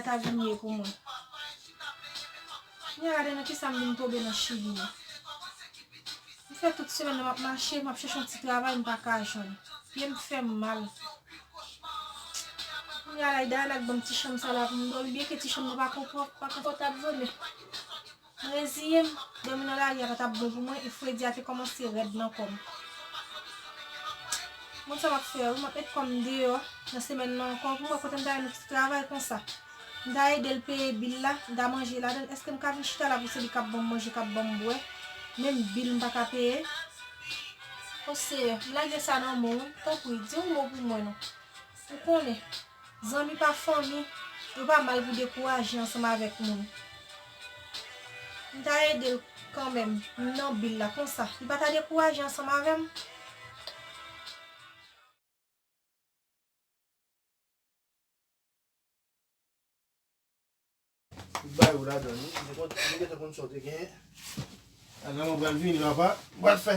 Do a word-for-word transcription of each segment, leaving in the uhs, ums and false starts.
ta vin ye pou mwen. Kounye a gade nan kisa m vin tonbe nan Chili a. M fè tout semèn nan m ap mache, m ap chèche yon ti travay, m pa ka jwenn. Pye m fè m mal. Kounye a la, Ida al ak ban m ti chanm sa la pou m dòmi, byenke ti chanm nan pa konfò-, pa konfòtab vre, men m reziye m, dòmi nan lari a pa t ap bon pou mwen, e fredi a te kòmanse rèd nan kò m. Mwen sa m ap fè, wi, m ap met kò m deyò nan semèn nan ankò pou m wè kote m ta jwenn yon ti travay konsa. M ta ede l peye bil la, m ta manje ladan l. Èske m ka vin chita la pou se li k ap ban m manje, k ap ban m bwè? Menm bil m pa ka peye. O Seyè, m lage sa nan men w, tanpri, di yon mo pou mwen non. Ou konnen, zanmi pa fanmi, yo pa mal pou dekouraje ansanm avèk moun. M ta ede l kanmenm, m nan bil la konsa. Li pa ta dekouraje ansanm avè m. Tout bagay ou ladan, wi. Ou te konn, ou gentan konn sa w te genyen. Ladan mwen pral vini, papa. M pral fè.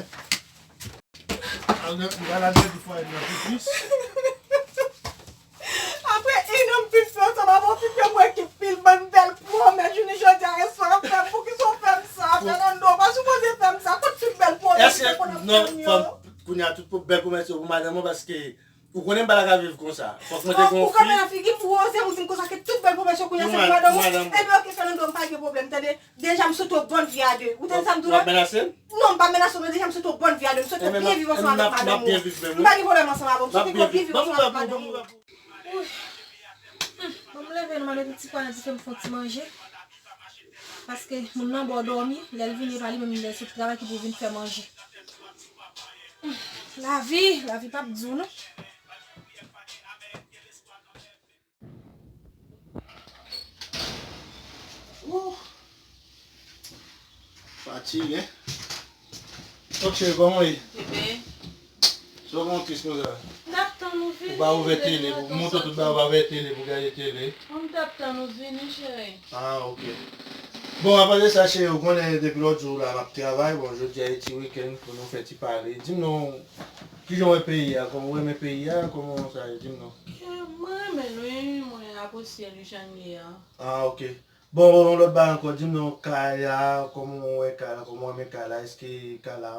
Al nan, m pral al nan fwaye m nan pi plis. Apre enn an m fin fè ansanm avè w, fin fè m wè ki pil bann bèl pwomès jounen jodi a, restou ap fè m. Poukisa w fè m sa, Fernando? W pa sipoze fè m sa. Kot tout bèl pwomès ou te konn ap fè m yo? Kounye a tout bèl pwomès yo pou madanm ou, paske ou konnen m pa ta ka viv konsa. Fòk mwen te gen yon fi. Ou kanpe nan figi m, ou oze pou di m konsa ke tout bèl pwomès yo kounye a se pou madanm ou. Ebyen, oke, Fernando, m pa gen pwoblèm, tande. Deja, m swete w bòn vi a de. Ou tande sa m di w la? W ap menase m? Non, m pa menase w, men deja, m swete w bòn vi a de. M swete w byen viv ansanm avèk madanm ou. M pa gen pwoblèm ansanm avè w. M swete w byen viv ansanm avèk madanm ou. Bon, m leve, m al mete ti pwa nan dife, m fè yon ti manje. Paske moun nan bò dòmi, lè l vini, e pa li menm lè l sot travay ki pou vin fè manje. Lavi, lavi p ap di w non. Ouh. Fatige. Donk, cheri, kòman w ye? Bebe. Sa w gen w tris konsa? M t ap tann ou vini. Ou pa ouvè tele, pou montre tout bagay, ou pa ouvè tele pou gade tele. Bon, m t ap tann ou vini, cheri. Ah, ok. Bon, apa de sa, cheri, ou konnen depi lòt jou la, m ap travay. Bon, jodi a e ti wikenn pou nou fè ti pale. Di m non, kijan w wè peyi a? Kòman w renmen peyi a? Kòman sa ye? Di m non. Mwen renmen l, wi. Mwen apresye l jan l ye a. Ah, ok. Bon, yon lòt bagay ankò, di m non, kay la, kòman w wè kay la, kòman w renmen kay la, èske kay la,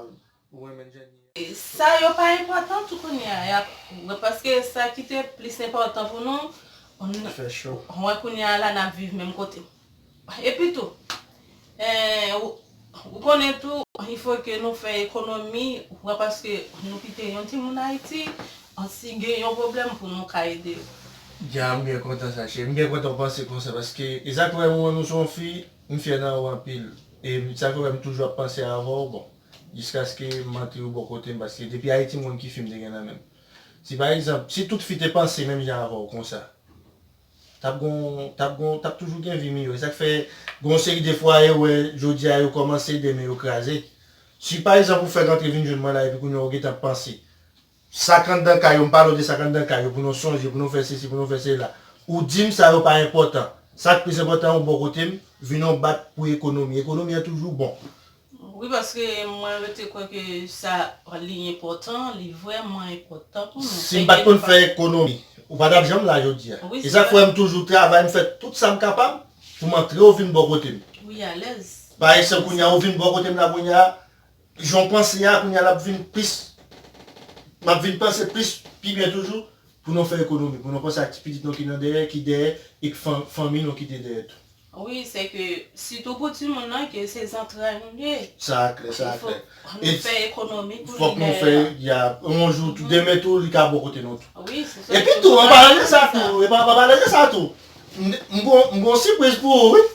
ou renmen l jan l ye? E, sa yo pa enpòtan tou kounye a, y ap, paske sa ki te plis enpòtan pou nou, nou, fè cho. Wè kounye a la, n ap viv menm kote. Epi tou, eh, ou, ou konnen tou, il faut que nou fè ekonomi, ou wè, paske nou kite yon timoun Ayiti, si gen yon pwoblèm pou nou ka ede yo. Dja, m byen kontan sa, cheri. M byen kontan w panse konsa, paske e sa k fè mwen, ou se yon fi, m fyè nan ou anpil. E sa k fè m toujou ap panse avè w, bon, jiskaske m antre ou bò kote m, paske depi Ayiti, m konn ki fi m te gen nan men m. Si pa egzanp, si tout fi te panse menm jan avè w konsa, t ap gon, t ap gon, t ap toujou gen vi miyò. E sa k fè gon seri de fwaye, ou wè, jodi a yo kòmanse, demen yo kraze. Si pa egzanp ou fèk antre vin jwenn mwen la, epi kounye a ou gentan panse sa k anndan kay yo, m pale w de sa k anndan kay yo, pou nou sonje, pou nou fè sesi, pou nou fè sela. Ou di m sa yo pa enpòtan. Sa k plis enpòtan, ou bò kote m, vin yon bat pou ekonomi. Ekonomi an toujou bon. Wi, paske mwen rete kwè ke sa li enpòtan, li vrèman enpòtan pou nou. Si m pa t konn fè ekonomi, ou pa t ap janm la jodi a. E sa k fè m toujou travay, m fè tout sa m kapab pou m antre w vin bò kote m. Wi, alèz. Pa egzanp, kounye a ou vin bò kote m la kounye a, jan w panse a, kounye a l ap vin plis, m ap vin panse plis, pi byen toujou, pou nou fè ekonomi, pou nou panse ak ti pitit nou ki nan dèyè, ki dèyè, e k fan-, fanmi nou kite dèyè tou. Wi, se ke, sitou pou timoun nan, ke se zantray nou ye. Sa klè, sa klè. Fòk nou fè ekonomi pou li dèyè. Fòk nou fè, ya, yon jou, tou, demen tou, li ka bò kote nou tou. Wi, se sa. Epi tou, an palan de sa tou, e pa, an palan de sa tou, m, m gon, m gon sipriz pou ou, wi.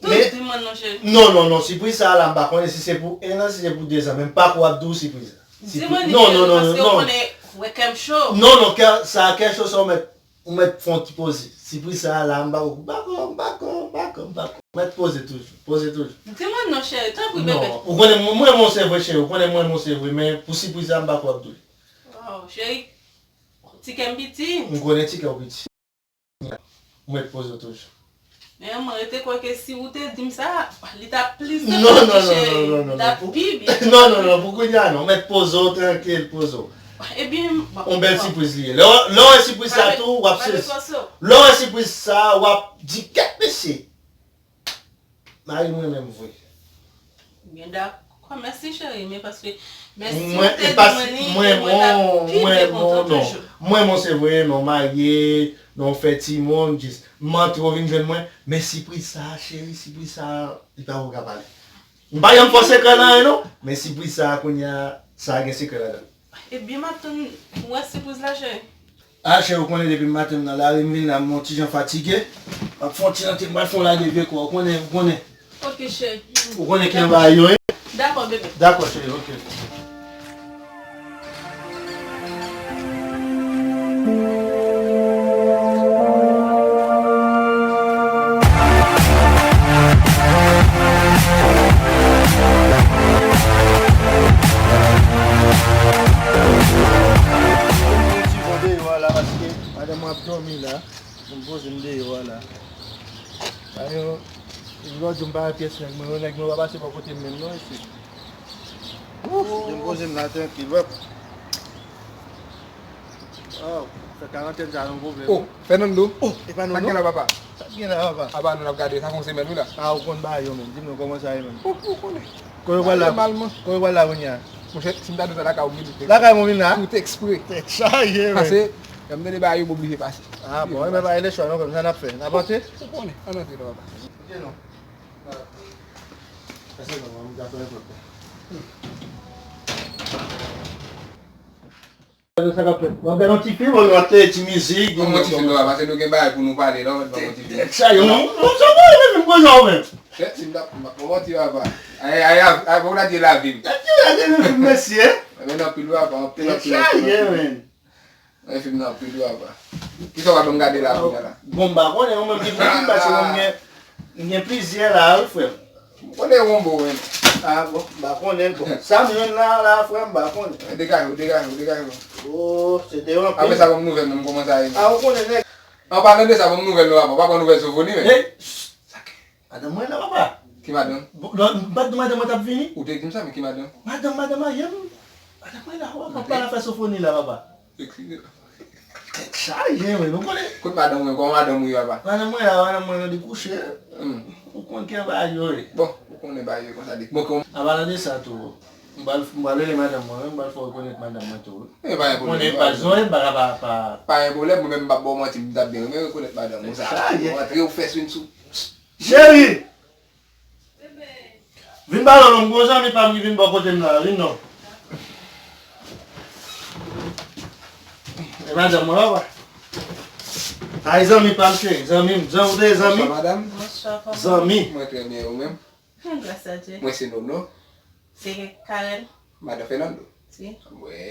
Tou, di mwen non, cheri. Non, non, non, sipriz sa a la, m pa konnen si se pou en an, si se pou de zan, men m pa kwè w ap di w sipriz la. Di mwen li, non, non, non, paske w konnen, wè kè m cho. Non, non, kè, sa a kè cho, sa w mèt, ou mèt fè yon ti poze. Sipriz sa a la, m pa, m pa kwè, m pa kwè, m pa kwè, m pa kwè. Mèt poze toujou, poze toujou. Di mwen non, cheri, tanpri, bebe. Non, ou konnen mwen, mwen renmen w se vre, cheri, ou konnen mwen renmen w se vre, men pou sipriz sa a, m pa kwè w ap di w li. Oh, cheri, ti kè m piti. M konnen ti kè w piti. Ou mèt poze w toujou. Men mwen rete kwè ke si ou te di m sa, li t ap plis enpòtan, cheri. Non, non, non, non, non, non, non. Li t ap pi byen. Non, non, non, pou kounye a non. Ou mèt poze w, trankil, poze w. Ebyen, bon, yon bèl sipriz li ye. Lè w, lè w wè sipriz sa tou, w ap sezi. Lè w wè sipriz sa, w ap di, "Kèt mesye! Mari m renmen m vre." Ebyen, dakò, mèsi, cheri, men paske mèsi ou te di mwen li, e mwen t ap pi byen kontan toujou. Mwen, bon, se vre, non marye, non fè timoun, jis m antre, w vin jwenn mwen, men sipriz sa, cheri, sipriz sa, li pa pou ka pale. M pa janm fè w sekrè nan anyen, non, men sipriz sa, kounye a, sa gen sekrè ladan l. Ebyen, m ap tann pou wè sipriz la, cheri. A, cheri, ou konnen depi maten m nan lari, m vin la, m yon ti jan fatige. M ap fè yon ti rante, m pral fè yon lage vye kò, ou konnen, ou konnen. Ok, cheri. Ou konnen ki anba yo, wi. Dakò, bebe. Dakò, cheri, ok. Mwen poze m deyò a la paske madanm mwen ap dòmi la. Mwen poze m deyò a la. Ayo, lòt jou m pa wè pyès nèg mwen yo, nèg mwen yo pa pase bò kote m menm non, mesye. Ouf, mwen poze m la trankil, wè. Oh, fè karantèn sa yon pwoblèm. Oh, Fernando. Oh, e pa nou non? Sa k gen la, papa? Sa k gen la, papa? Apa nou n ap gade, sa fè yon semèn wi la. Ah, ou konn bagay yo menm, di m non kòman sa ye menm. Oh, ou konnen. Kote w pral la? Nòmalman. Kote w pral la kounye a? Monchè, si m ta di w sa lakay ou m vin tou. Lakay mwen vin la? Tout eksprè. Tèt chaje, men. Pase, lè m tande bagay yo, m oblije pase. Ah, bon, e men pa gen lechwa non, frè m, sa n ap fè? N ap antre? Ou konnen, ann antre non, papa. Ok, non. Pase non, m ta fè yon pòt. Sa k ap fèt? W ap gade yon ti fim, w ap tande ti mizik. Kòman ti fim nan, pase nou gen bagay pou nou pale la, w mèt ban mwen ti fim. Tèt chaje, yon, yon, yon, yon, yon fim koze w menm. Tèt, si m t ap, m ap pran manti, papa. Ay, ay, ay, ay, fòk w ta di lavi m. Tèt chaje, gade yon fim, mesye. Men anpil, papa, anpil, anpil, anpil. Tèt chaje, men. Yon fim nan anpil, papa. Kisa w ap ban m gade la, kounye a la? Bon, m pa konnen, ou menm ki pou di m, paske mwen, m gen, m gen plizyè la, wi, frè m. M konnen Wombo, wi. Ah, bon, m pa konnen, bon. Sa m jwenn la, la, frè m, m pa konnen. Degaje w, degaje w, degaje w. Oh, se te yon... Apre sa, ban m nouvèl, non, m kòmanse a... Ah, ou konnen, nèg. An palan de sa, ban m nouvèl, non, papa. Ou pa pran nouvèl Sofoni, men. Hey, sa k... Madanm mwen la, papa. Ki madanm? Bon, non, m pa t di madanm mwen t ap vini? Ou te di m sa, men ki madanm? Madanm, madanm marye m. Madanm mwen la, papa, m pa la fè Sofoni la, papa. Eskize. Tèt chaje, men, nou konnen. Kot madanm mwen, kòman madanm ou ye, papa? Madanm mwen la, madanm mwen nan li kouche. Hmm. Ou konn ki bagay yo ye. Bon, ou konnen bagay yo konsa li. Bon, kòm... An palan de sa tou, m pral, m pral rele madanm mwen, m pral fè w rekonèt madanm mwen tou, wi. E pa gen pwoblèm. Konnen pa zwen, pa, pa, pa. Pa gen pwoblèm, mwen menm m p ap ba w manti, m t ap byen renmen rekonèt madanm ou sa. Tèt chaje. Ou antre, ou fè swing sou. Cheri! Vin pale non, m gon zanmi pa m ki vin bò kote m la, vin non. E madanm mwen, papa. Ay, zanmi pa m, cheri, zanmi m. Zanmi, ou te zanmi? Bonswa, madanm. Bonswa, kòman? Zanmi. Mwen trè byen, ou menm? Hmm, gras a Dye. Mwen se Nono. Se Karen. Madan Fernando. Si. Wè.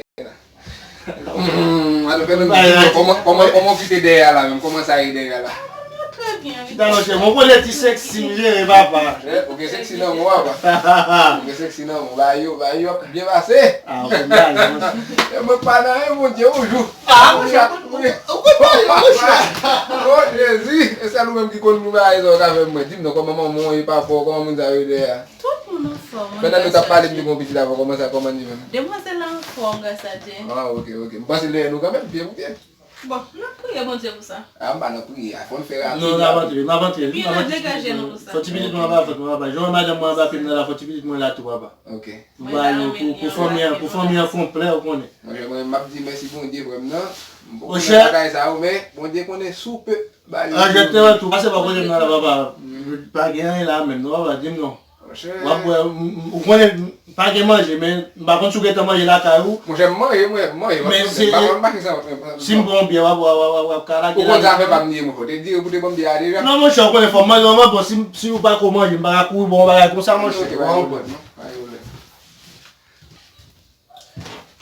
Hmm, madan Fernando, kòman, kòman, kòman w kite dèyè a la menm? Kòman sa ye dèyè a la? Ah, trè byen, wi. Chita non, chè, mwen konnen ti sèksi m jere, papa. Eh, ou gen sèksi nan men w, papa. Ou gen sèksi nan men w. Bagay yo, bagay yo ap byen pase. Ah, ou konn bagay, monchè. E mwen pa nan anyen, Bondye, ou jou. Ah, monchè, ou konn bagay yo, monchè. Oh, Jezi. E sèl ou menm ki konn pou bagay sa w ka fè mwen. Di m non, kòman manman w ye, papa w, kòman moun sa yo dèyè a? Tout moun anfòm, wi. Pandan nou t ap pale, m di gon pitit avè w, kòman sa, kòman li menm? Demwazèl la anfòm, gras a Dye. Ah, ok, ok. M panse l dèyè nou kanmenm, pye pou pye. Bon, n ap priye Bondye pou sa. Ah, m pa nan priye a, fò n fè rapid. Non, n ap antre, n ap antre. Wi, n ap degaje nou pou sa. Fò ti pitit mwen anba vant mwen, papa. Jan madanm mwen anba pye m nan la, fò ti pitit mwen la tou, papa. Ok. M ba yo pou, pou fanmi an, pou fanmi an konplè, ou konnen. Mwen, mwen, m ap di mèsi Bondye, frè m nan. M poko nan bagay sa yo, men Bondye konnen si w pe ba yo. Egzakteman tou. Pase bò kote m nan la, papa. Pa gen anyen la menm, non, papa, di m non. Monchè. W ap wè, m, m, ou konnen, m pa gen manje, men m pa konn si w gentan manje lakay ou. Monchè, m manje, mwen, m manje, m ap konn, m pa konn mache san, si m pran yon byè, w ap, w ap, w ap, w ap ka lage la. Ou konn zafè pa m li ye, monchè. Ou te di yo pou te ban m byè a deja. Non, monchè, ou konnen fò m manje, mwen, bon, si, si ou pa ko manje, m pa ka kouri ba w yon bagay konsa, monchè. Ok, pa gen pwoblèm, non. Pa gen pwoblèm.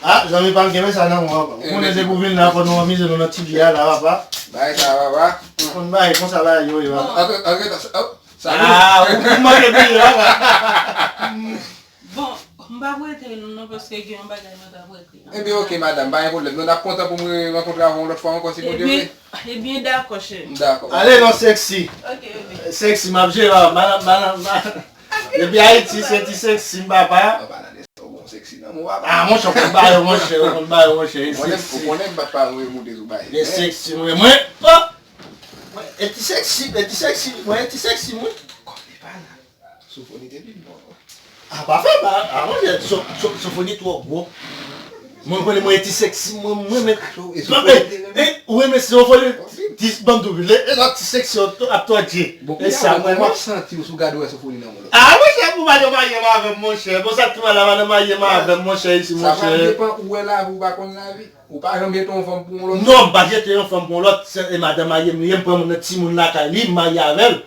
Ah, zanmi pa m, kenbe sa nan men w, papa. Ou konnen se pou vin la, fò nou anmize nou nan ti byè a la, papa. Bagay sa, papa. Ou konn bagay konsa bagay yo ye, papa. Antre, antre, sa, oh, salut. Ah, ou, ou manke bliye, papa. Bon, m p ap rete non, non, paske gen yon bagay mwen t ap regle. Ebyen, ok, madanm, pa gen pwoblèm. Nou, n ap kontan pou mwen rankontre avè w yon lòt fwa ankò, si Bondye vle. Ebyen, dakò, cheri. Dakò. Ale non, sèksi. Ok, bebe. Sèksi, m ap jere, papa. Madanm, madanm, madanm. Depi Ayiti, se ti sèksi, m papa. An palan de sa, ou bon sèksi nan Ah, monchè, ou konn ba yo, monchè, ou konn ba yo, monchè. E seksi. Ou konnen m pa t pa remoute sou bagay. E seksi, mwen, mwen, oh! Mwen, e ti seksi, e ti seksi, mwen, e ti seksi, mwen. Kòm li pa la. Sofoni te vin, non. Ah, pa fè, pa, ah, monchè, so, so, Sofoni twò gwo. Mwen konnen mwen e ti seksi, mwen, mwen, men. Ou renmen Sofoni? Ti, ban m tou, le, e lòt ti seksi ap tòdje. E sa, mwen, mwen. Kòman w ap santi w si w gade w wè Sofoni nan men w? Ah, monchè, pou madanm marye m avè m, monchè. Bon, sa k tou mal la, madanm marye m avè m, monchè, isi, monchè. Sa pral depann ou wè lavi, ou pa konn lavi. Ou pa janm jete yon fanm pou yon lòt. Non, m pa jete yon fanm pou yon lòt. Se, e madanm marye m li ye, m pran moun nan timoun lakay li, m marye avè l.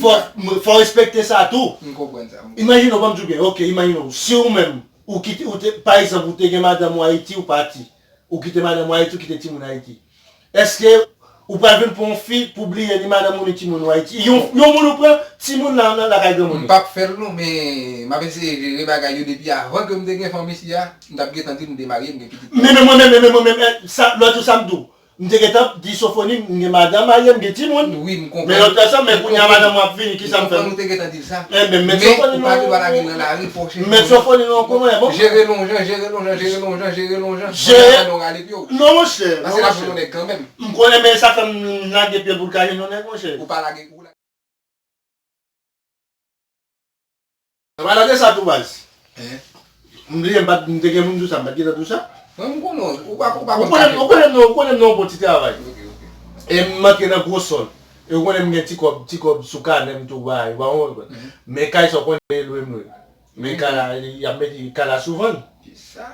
Fò, fò respekte sa tou. M konprann sa. Imajine w, ban m di w byen, ok, imajine w, si ou menm, ou kite, ou te, pa egzanp, ou te gen madanm ou Ayiti, ou pati. Ou kite madanm ou Ayiti, ou kite timoun Ayiti. Èske ou pral vin pran yon fi pou bliye ni madanm ou ni timoun ou Ayiti? Yon, yon moun ou pran timoun nan, nan lakay granmoun. M p ap fè l non, men m ap eseye jere bagay yo depi avan ke m te gen fanm isi a. M t ap gentan di l m te marye, m gen pitit. Men, men mwen menm, men, men mwen menm, eh, sa, lòt jou sa m di w. M te gentan di Sofoni, m gen madanm marye, m gen timoun. Wi, m konprann. Men lòt sa, men kounye a madanm mwen ap vini, kisa m fè? M konprann ou te gentan di l sa. Enben, men Sofoni non. Men ou pa gen dwa lage l nan lari, fò w chèche. Men Sofoni non, kòman e bon? Jere l yon jan, jere l yon jan, jere l yon jan, jere l yon jan. Jere. Non, monchè. Paske l ap jwenn yon nèg kanmenm. M konnen, men sa fè m lage pye l pou l ka jwenn yon nèg, monchè. Ou pa lage, ou lage. Sa pa lage sa tou, baz. M bliye, m pa t, m te gen pou m di w sa, m pa t gentan di w sa. Mwen, m konnen w, ou pa, ou pa konn kache. Ou konnen m non, ou konnen m non, bon ti travay. Ok, ok. E m antre nan gwo sòl. E ou konnen m gen ti kòb, ti kòb sou kanè m tou, bay, ou pa konprann? Men kay sa, ou konnen e lwe m lwe. Men kay la, y ap mete kay la sou vann. Kisa?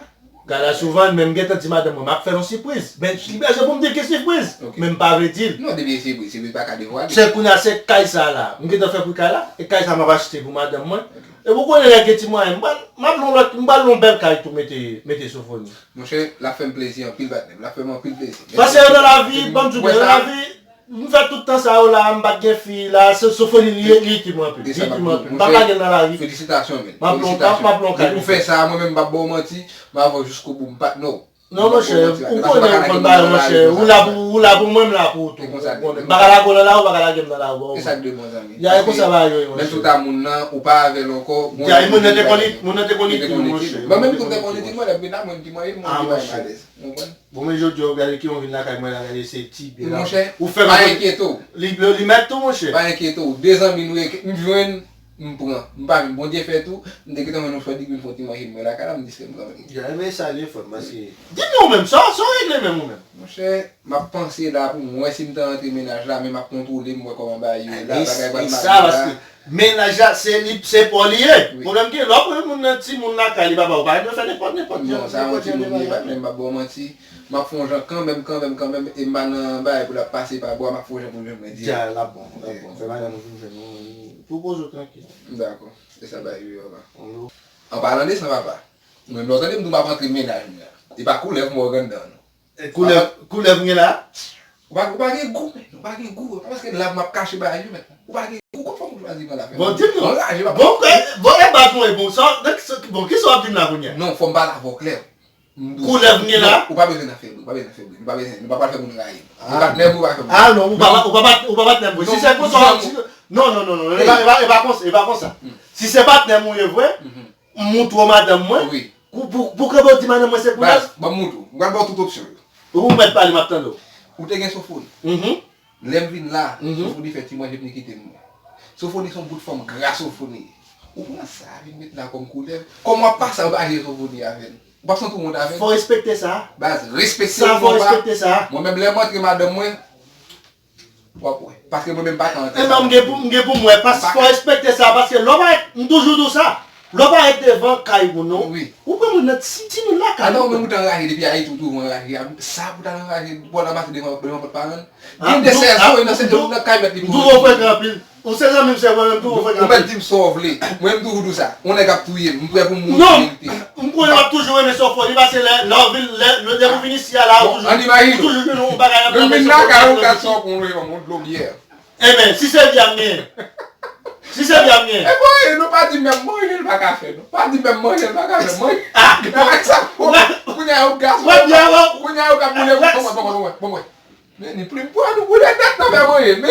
Kay la sou vann, men m gentan di madanm mwen, m ap fè l yon sipriz. Men li bezwen pou m di l ki sipriz. Ok. Men m pa vle di l. Non, depi e sipriz, sipriz pa ka devwale. Se kounye a, se kay sa la. M gentan fè pri kay la. E kay sa m ap achte pou madanm mwen. Ok. E ou konnen lè gen ti mwayen, m pral, m ap lwe yon lòt, m pral lwe yon bèl kay tou mete, mete Sofoni. Monchè, l ap fè m plezi anpil, patnè m. L ap fè m anpil plezi. Paske nan lavi, ban m di w byen, nan lavi, m fè tout tan sa yo la, m pa t gen fi la, se Sofoni li, li ki mwen anpil. Li ki mwen anpil. M p ap lage l nan lari. Felisitasyon, men. M ap lon, m ap lon kay. Depi w fè sa, mwen menm, m p ap ba w manti, m avè w jiskobou, m patnè w. Non, monchè, ou konnen ou konn bagay, monchè. Ou la pou, ou la pou mwen, m la pou ou tou. Ou konnen. M pa ka lage w nan lari, ou pa ka lage m nan lari. E sa k de bon, zanmi? Ya, e konsa bagay yo ye, monchè. Menm si w ta moun nan, ou pa avè l ankò, bon, moun nan te konn itil, monchè. Mwen menm tou m te konn itil, mwen, lè m vin la, mwen, m di mwen, e moun ki bay m alèz. Ou konprann? Bon, men jodi a, w gade ki yon vin lakay mwen la, gade se ti byen la. Monchè, ou fè pa enkyete w. Li, li mèt tou, monchè. Pa enkyete w. De zanmi nou ye, m jwenn, m pran. M pa vin, Bondye fè tou, m te gentan jwenn yon chòdi, vin fè yon ti manje mwen lakay la, m di se m kanmenm. Ya, men sa li fè, paske. Di m non menm, sa, sa w regle menm ou menm? Monchè, m ap panse la pou m wè si m ta rantre mennaj la, men m ap kontwole, m wè kòman bagay yo ye la, bagay pral mare la. Mennaj la, se li, se pa w li ye. Wi. Pwoblèm gen, lè w pran yon moun nan timoun lakay li, papa, ou pa dwe fè nenpòt, nenpòt jan, nenpòt jan de bagay. Non, sa yon timoun li ye, patnè m, m ap ba w manti. M ap fè yon jan kanmenm, kanmenm, kanmenm, e m pa nan bagay pou l ap pase pa bwa, m ap fè yon jan pou l jwenn mwen dirèk. Dja, l ap bon, l ap bon. Fè bagay nou vin fè nou pwopoze w trankil. Dakò, se sa bagay yo ye, papa. An palan de sa, papa, mwen menm lè w tande m di w m ap antre mennaj mwen an, e pa koulèv m wè w gen anndan, non. E koulèv, koulèv m gen la? Ou pa, ou pa gen gou, men. Ou pa gen gou. E pa paske la m ap kache bagay yo, men. Ou pa gen gou, kòman fòk ou chwazi pran lafè? Bon, di m non. Anraje, papa. Bon, e, bon, e bat mwen, bon, sa, bon, kisa w ap di m la kounye a? Non, fò m pale avè w klè. Koulèv m gen la? Non, ou pa bezwen nan fè bri, ou pa bezwen nan fè bri. Nou pa bezwen, nou pa pral fè moun rayi nou. Ah. Ou pa t nève, ou pa fè moun. Ah, non, ou pa, ou pa bat, ou pa bat nève. Si se konsa w ap di, non, non, non, non, e pa, e pa, e pa konsa, e pa konsa. Si se patnè m ou ye vre, m montre w madanm mwen. Wi. Pou, pou, pou kenbe w di madanm mwen se pou lè. Baz, ban m montre w. M pral ba w tout opsyon yo. Ou mèt pale, m ap tande w. Ou te gen Sofoni. Mhm. Lè m vin la, mhm, Sofoni fè ti manje, li kite m mwen. Sofoni se yon bout fanm gra, Sofoni. Ou pran sa, vin met la kòm koulèv. Kòman w ap pase w pa jere Sofoni avè l? Ou p ap santi w wont avè l? Fò w respekte sa. Baz, respekte l. Sa, fò w respekte sa. Mwen menm, lè m antre madanm mwen, w ap wè. Paske mwen menm m pa ka antre. Enben, m gen pou, m gen pou m wè. Pas, fò w respekte sa, paske lè w parèt, m toujou di w sa. Lè w parèt devan kay moun, non? Wi. Ou pran moun nan ti, timoun lakay ou. Atò, ou menm ou t anraje depi Ayiti, ou toujou anraje. Sa pou t al anraje, pou al ranmase devan, devan pòt paran l? Gen de sèzon, e nan sèzon, nan kay mèt li pou. M toujou frekan anpil. Ou se zanmi m, se mwen menm, m toujou frekan anpil. Ou mèt di m sa w vle. Mwen, m toujou di w sa. Yon nèg ap touye m, m prè pou m mouri pou verite. Non, m konnen w ap toujou renmen Sofoni, paske lè, lè w vin, lè, lè, lè ou vin isi a la, ou toujou, ou toujou jwenn yon bagay nan men Sofoni. Menm vin lakay ou, gad sa w pran, ou jwenn yon dlo byè. Enben, si se vye a m genyen. Si se vye a m genyen. E bon, e nou pa di menm manje l pa ka fè, non. Pa di menm manje l pa ka fè, manje. Ah, bon. Avèk sa, bon, kounye a yo gason, kounye a yo ka boule, bon, bon, bon, bon, bon, bon. Men ni plim pwa nou boule tèt nan fè manje, men.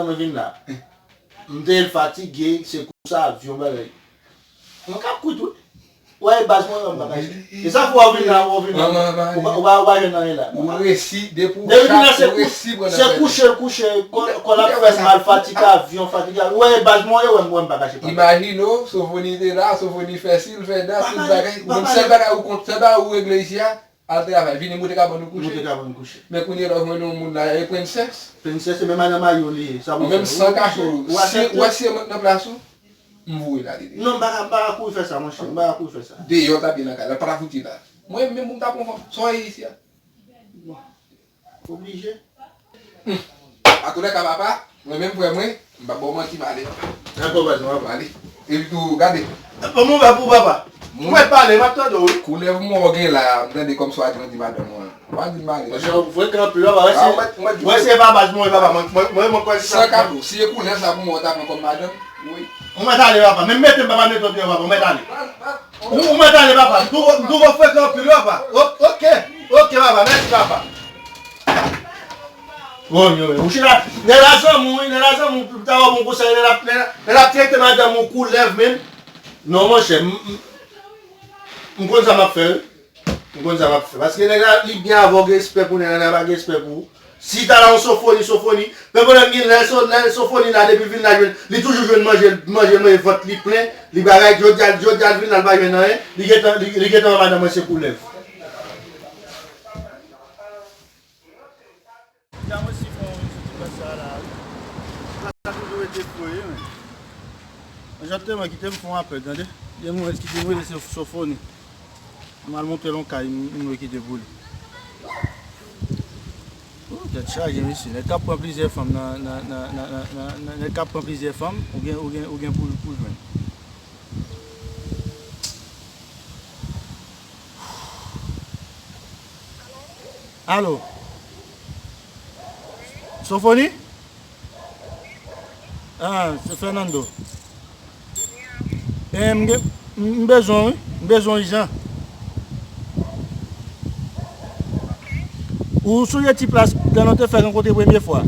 madanm mwen vin la. M te fatige, se kou sa, avyon, bagay. Mwen ka kwit, wi. Wè, baz mwen, mwen pa ka jwe. E sa fè w vin la, w vin la. Ou pa, ou pa, ou pa jwenn anyen la. Ou resi, depi ou chat, ou resi pran nan kouche, kouche, kò l ap fè mal, fatig avyon, fatig avyon. Wè, baz mwen, wè, mwen pa ka jwe. Imajine w, Sofoni te la, Sofoni fè si, l fè da, si l bagay. Ou menm sèl bagay ou kont, sèl bagay ou regle isi a, al travay, vini moute kabann ou kouche. Moute kabann kouche. Men kounye la, w jwenn yon moun la, e prensès. Prensès, se menm madan mayo li ye. Ou menm san kache w, si, wè si e mwen k nan plas ou, m voye l ale deyò. Non, m pa ka, m pa ka kouri fè sa, monchè. M pa ka kouri fè sa. Deyò, l t ap ye nan kay la, l pa t ap fouti la. Mwen menm, pou m ta pran fanm, sa w ye isi a? Bon. Oblije. Atoulèka, papa, mwen menm, frè mwen, m p ap ba w manti, m ale, papa. Dakò, papa, m ale. Epi tou, gade. Ban m ouvè pou papa. Ou mèt pale, m ap tande w, wi. Koulèv mò w gen la, m tande kòmsi w a grandi madanm ou an. Ou pa di m ale. Monchè, ou frekan anpil, papa. Wè se, wè se pa baz mwen, papa. Mwen, mwen, mwen, mwen kwè se sa. San kado, si e koulèv sa pou mwen, w ta pran kòm madanm, wi. Ou mèt ale, papa. Menm mete m, papa, mete w deyò, papa. Ou mèt ale. Ou, ou mèt ale, papa. M twouve w frekan anpil, wi, papa. O-, oke. Oke, papa. Mèsi, papa. Bon, yo, yo. Ou chita. Nèg la zanmi w, wi. Nèg la zanmi w, pou ta ba w bon konsèy, nèg la, nèg la, nèg la trete madanm ou koulèv, menm. Non, monchè, m, m, m konn sa m ap fè, wi. M konn sa m ap fè. Paske nèg la, li byen avè w, gen respè pou nèg la, nèg la pa gen respè pou ou. Si ta la yon Sofoni, Sofoni, men pwoblèm gen lè, so, lè Sofoni la, depi l vin la, jwenn, li toujou jwenn manje, manje, manje, vant li plen, li bagay, jodi a, jodi a l vin la, l pa jwenn anyen, li gentan, li, li gentan wè madanm mwen se koulèv. Jan mwen si fon soti plas sa la, wi. Plas la toujou rete fou, wi, men. Anjan te mwen kite m fon apèl, tande. Gen mwen kite m rele se Sofoni. M al monte l yon kay, m, m wè kite pou li. Oh, tèt chaje, mesye. Nèg k ap pran plizyè fanm nan, nan, nan, nèg k ap pran plizyè fanm, ou gen, ou gen, ou gen pou, pou jwenn. Alo? Sofoni? Ah, se Fernando. Eh, m gen, m, m bezwen w, wi. M bezwen w ijan. Ou sonje ti plas lè nou te fè rankontre premye fwa?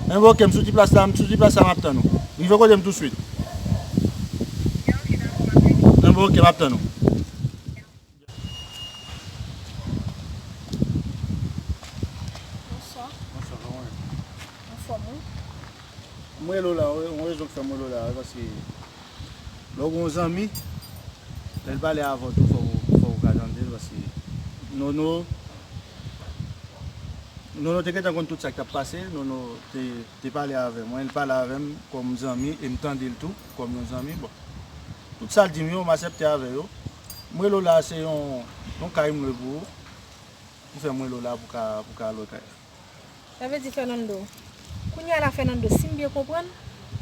Enben, oke, m sou ti plas la, m sou ti plas la, m ap tann ou. Rive kote m touswit. Enben, oke, m ap tann ou. Bonswa. Bonswa, kòman w ye? Anfòm, wi. M rele w la, wi, yon rezon k fè m rele w la, wi, paske lè w gen yon zanmi, lè l pale avè w tou, fò w, fò w ka tande l, paske Nono, Nono te gentan konn tout sa k t ap pase, Nono te, te pale avè mwen, l pale avè m kòm zanmi, e m tande l tou, kòm yon zanmi, bon. Tout sa l di m yo, m aksepte avè yo. M rele w la, se yon, yon kay m lwe pou ou. Ki fè m rele w la pou ka, pou ka lwe kay la. Sa vle di, Fernando, kounye a la, Fernando, si m byen konprann,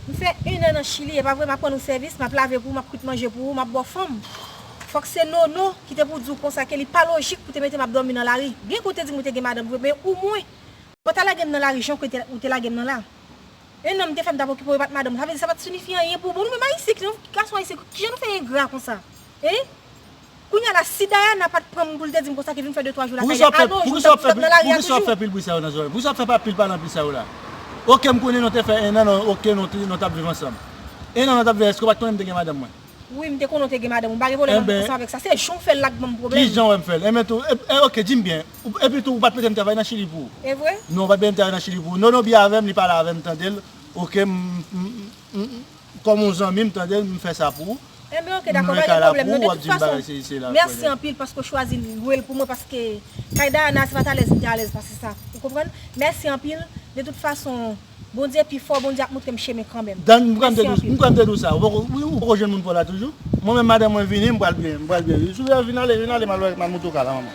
m fè en an nan Chili, e pa vre, m ap rann ou sèvis, m ap lave pou ou, m ap kwit manje pou ou, m ap ba w fanm. Fòk se Nono ki te pou di w konsa ke li pa lojik pou te mete m ap dòmi nan lari. Byen ke w te di m ou te gen madanm vre, men omwen, ou pa ta lage m nan lari jan ke te, ou te lage m nan la. En an m te fè m t ap okipe w, e pa t madanm. Sa vle di sa pa t siyifi anyen pou ou. Bon, nou menm Ayisyen, ki gason ayisyen, kijan nou fè engra konsa? Hein? Kounye a la, si Dayana pa t pran m pou l te di m konsa ke vin fè de twa jou lakay li, a non, jou m t ap, m t ap nan lari a toujou. Poukisa w ap fè pil bri sa yo nan zòrèy? Poukisa w ap fè pil pale anpil sa yo la? Oke, m konnen nou te fè en an, non, oke, nou te, nou t ap viv ansanm. En an nou t ap viv, èske w pa t konnen m te gen madanm mwen? Wi, m te konnen w te gen madanm ou, m pa gen pwoblèm ansanm avèk sa. Se jan w fè l la k ban m pwoblèm. Ki jan w wè m fè l? Enben tou, e, e, oke, di m byen. Ou, epi tou, ou pa t mete m travay nan Chili pou ou. E vre? Non, ou pa t mete m travay nan Chili pou ou. Nono byen avè m, li pale avè m, tande l. Oke, m, m, m, m, kòm yon zanmi, m tande l, m fè sa pou ou. Enben, oke, dakò, pa gen pwoblèm, non. De tout fason, mèsi anpil paske w chwazi lwe l pou mwen, paske kay Dayana, se pa t alèz m te alèz pase sa. Ou konprann? Mèsi anpil. De tout fason, Bondye pi fò, Bondye ap montre m chemen kanmenm. Dan, m kwè m te di w, m kwè m te di w sa. Ou poko, ou, ou poko jwenn moun pa w la toujou? Mwen menm, madanm mwen vini, m pral byen, m pral byen. Sou vin ale, vin ale, m al wè, m al monte w ka la, manman.